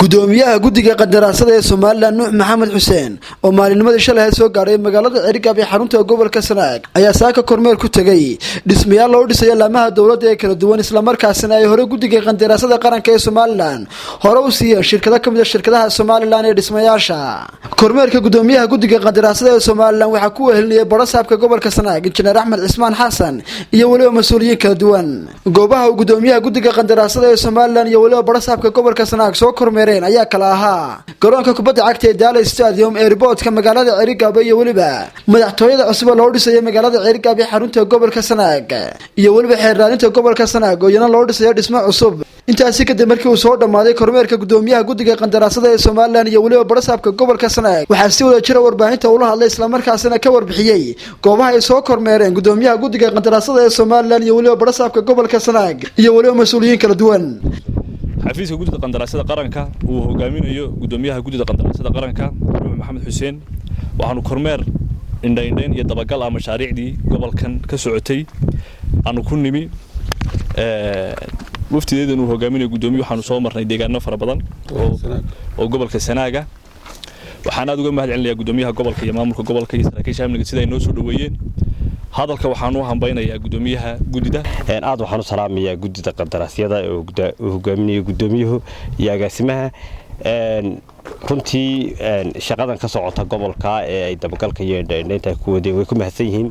Gudoomiyaha guddiga qandaraasada ee Somaliland, Nuux Maxamed Xuseen, oo maalinimadii shalay soo gaadhay magaalada Ceerigaabo ee xarunta gobolka Sanaag, ayaa saaka kormeer ku tegay dhismayaal loo dhisayo laamaha dowladda ee kala duwan, islamarkaasina ay hore guddiga qandaraasada qaranka ee Somaliland hore u siiyeen shirkado kamid a shirkadaha Somaliland ee dhismayaasha. Kormeerka gudoomiyaha guddiga qandaraasada ee Somaliland waxaa ku wehelinayay barasaabka gobolka Sanaag, Injineer Axmed Cismaan Xasan, iyo weliba mas-uuliyiin kala duwan. Goobaha uu gudoomiyaha guddiga qandaraasada ee Somaliland iyo weliba barasaabka gobolka Sanaag soo kormeereen ayaa kala ahaa garoonka kubadda cagta ee Daala Stadium, airportka magaalada Ceerigaabo, iyo weliba madaxtooyada cusub oo loo dhisayo magaalada Ceerigaabo ee xarunta gobolka Sanaag, iyo weliba xeerraalinta gobolka Sanaag oo iyana loo dhisayo dhismo cusub. Intaasi kadib, markii uu soo dhammaaday kormeerka gudoomiyaha guddiga qandaraasada ee Somaliland iyo weliba barasaabka gobolka Sanaag, waxaa si wada jira warbaahinta ula hadlay, islamarkaasina ka warbixiyey goobaha ay soo kormeereen gudoomiyaha guddiga qandaraasada ee Somaliland iyo weliba barasaabka gobolka Sanaag iyo weliba mas-uuliyiin kala duwan. Xafiiska guddida qandaraasyada qaranka uu hogaaminayo gudoomiyaha guddida qandaraasyada qaranka, Nuux Maxamed Xuseen, waxaanu kormeer indhaindhayn iyo dabagal ah mashaariicdii gobolkan ka socotay aanu ku nimi. Waftideedan uu hogaaminayo guddoomiye waxaanu soo marnay deegaano fara badan oo gobolka Sanaaga. Waxaan aad uga mahad celinayaa gudoomiyaha gobolka iyo maamulka gobolka iyo saraakiisha amniga sida ay noo soo dhoweeyeen. Hadalka waxaan u hambaynayaa gudoomiyaha guddida. Aad waxaan u salaamayaa guddida qandaraasyada ee uu hogaaminayo gudoomiyuhu iyo agaasimaha. Runtii shaqadan ka socota gobolka ee ay dabagalka iyo indhaindhaynta ku wadeen way ku mahadsan yihiin.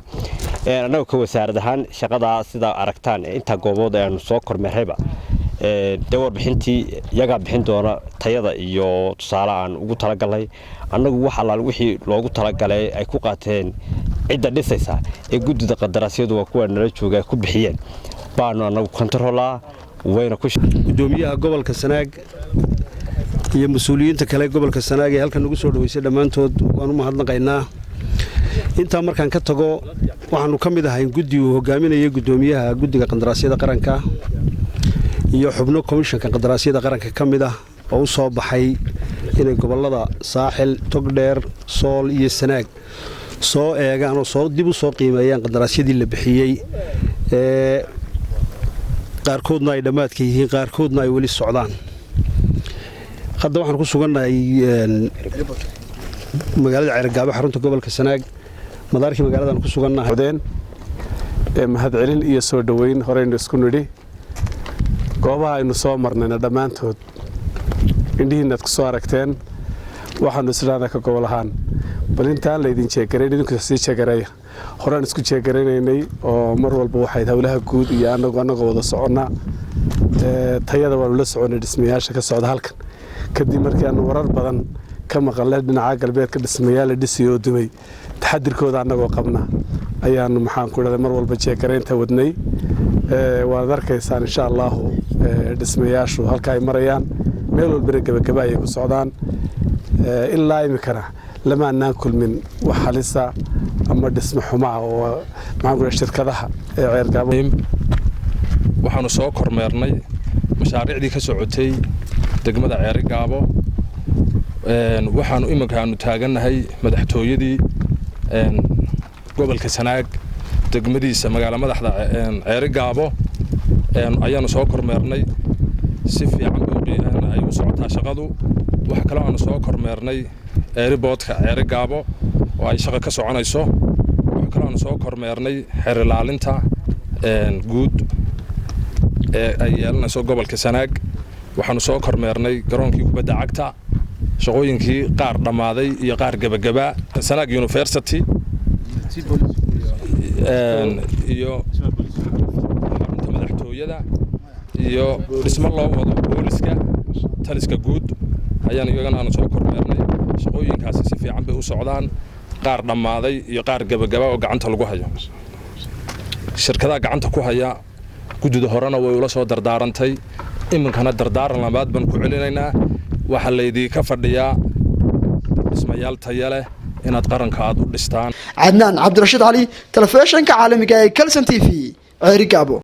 Annagu ka wasaarad ahaan shaqadaa sidaa aragtaan intaa goobood aanu soo kormeerayba, dee warbixintii iyagaa bixin doona tayada iyo tusaale aan ugu talagalnay. Annagu wax allaal wixii loogu talagalay ay ku qaateen cidda dhisaysa ee guddida qandaraasyadu waa kuwa nala jooga ay ku bixiyeen baanu annagu kontarolaa wayna ku Gudoomiyaha gobolka Sanaag iyo mas-uuliyiinta kale gobolka Sanaag ee halkan nagu soo dhaweysay, dhammaantood waan u mahadnaqaynaa. Intaa markaan ka tago, waxaanu ka mid ahay guddi uu hogaaminayay guddoomiyaha guddiga qandaraasyada qaranka iyo xubno komishanka qandaraasyada qaranka ka mid ah oo u soo baxay inay gobollada Saaxil, Togdheer, Sool iyo Sanaag soo eegaan oo soo dib u soo qiimeeyaan qandaraasyadii la bixiyey ee qaarkoodna ay dhammaadka yihiin, qaarkoodna ay weli socdaan. Hadda waxaan ku sugannahay magaalada Ceergaabo, xarunta gobolka Sanaag, madaarkii magaaladan ku sugannahay. Mahadcelin iyo soo dhoweyn horeynu isku nidhi. Goobaha aynu soo marnayna dhammaantood indhihiinaad ku soo aragteen. Waxaanu isdhahnaa ka gobol ahaan, bal intaan laydin jeegarayn idinku sii jeegareeya. Horaan isku jeegaraynaynay oo mar walba waxayd howlaha guud iyo anagu annagoo wada soconnaa tayada waanu la soconnay dhismayaasha ka socda halkan. Kadib markii aanu warar badan ka maqalnay dhinaca galbeedka dhismayaal la dhisay oo dumay, taxadirkooda annagoo qabna ayaanu, maxaan ku idhahday, mar walba jeegaraynta wadnay. Waad arkaysaan, insha Allahu, dhismayaashu halka ay marayaan. Meel walbana gebagaba ayay ku socdaan. Ilaa iminkana lama anaan kulmin wax halisa ama dhismo xumaa oo, maxaan ku idhahay, shirkadaha ee Ceergaabo. Waxaanu soo kormeernay mashaariicdii ka socotay degmada Ceerigaabo. Waxaanu iminka aanu taagannahay madaxtooyadii gobolka Sanaag, degmadiisa magaala madaxda Ceerigaabo ayaanu soo kormeernay. Si fiican ay u socotaa shaqadu. Waxa kaloo aanu soo kormeernay airportka Ceerigaabo oo ay shaqa ka soconayso. Waxa kaloo aanu soo kormeernay xeer ilaalinta guud ee ay yeelanayso gobolka Sanaag. Waxaanu soo kormeernay garoonkii kubadda cagta, shaqooyinkii qaar dhammaaday iyo qaar gebagabaa, Sanaag University iyo xarunta madaxtooyada iyo dhismo loo wado booliska taliska guud ayaan iyagana aanu soo kormeernay. Shaqooyinkaasi si fiican bay u socdaan, qaar dhammaaday iyo qaar gebagaba oo gacanta lagu hayo. Shirkadaha gacanta ku haya guddida horena way ula soo dardaarantay, iminkana dardaaran labaad baan ku celinaynaa. Waxaa laydinka fadhiyaa dhismayaal taya leh inaad qaranka aad u dhistaan. Cadnaan Cabdirashiid Cali, telefishinka caalamiga ee Kalson TV, Ceerigaabo.